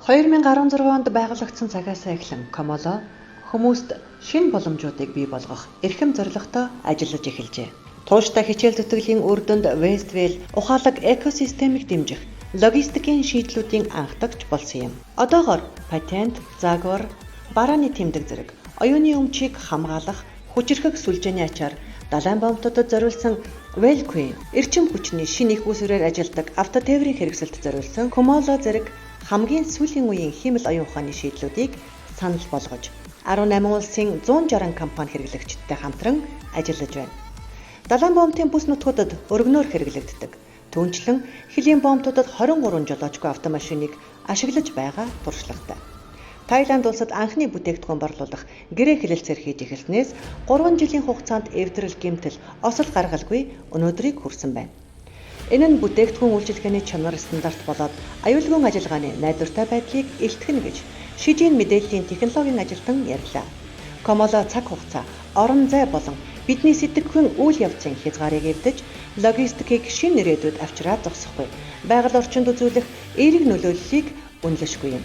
2016 онд байгуулагдсан цагаас эхлэн Комоло хүмүүст шинэ боломжуудыг бий болгох эрхэм зорилготой ажиллаж эхэлжээ. Тууштай хичээл зүтгэлийн үр дүнд Westwell ухаалаг экосистемийг дэмжих логистикийн шийдлүүдийн анхдагч болсон юм. Одоогоор патент, загвар, барааны тэмдэг зэрэг оюуны өмчийг хамгаалах хүчирхэг сүлжээний ачаар далайн бомтуудад зориулсан Wellqueen, эрчим хүчний шинэ их үүсвэрээр ажилладаг автотээврийн хэрэгсэлд зориулсан Комоло зэрэг хамгийн сүүлийн үеийн хиймэл оюун ухааны шийдлүүдийг санал болгож 18 улсын 160 компани хэрэглэгчидтэй хамтран ажиллаж байна. Далайн бомтын бүс нутгуудад өргөнөөр хэрэглэгддэг. Түүнчлэн хөлийн бомтуудад 23 жолоочгүй автомашиныг ашиглаж байгаа туршлагатай. Таиланд улсад анхны бүтээгдэхүүн борлуулах гэрээ хэлэлцээр хийж эхэлснээс 3 жилийн хугацаанд эвдрэл, гэмтэл, осол гаргалгүй өнөөдрийг хүрсэн байна. Энэ нь бүтээгдэхүүн үйлчилгээний чанар стандарт болоод аюулгүй ажиллагааны найдвартай байдлыг илтгэнэ гэж Шижин мэдээллийн технологийн ажилтан ярьлаа. Комоло цаг хугацаа, орон зай болон бидний сэтгэхүйн үйл явцын хязгаарыг эвдэж, логистикийг шинэ ирээдүйд авчраад зогсохгүй. Байгаль орчинд үзүүлэх эерэг нөлөөллийг үнэлшгүй юм.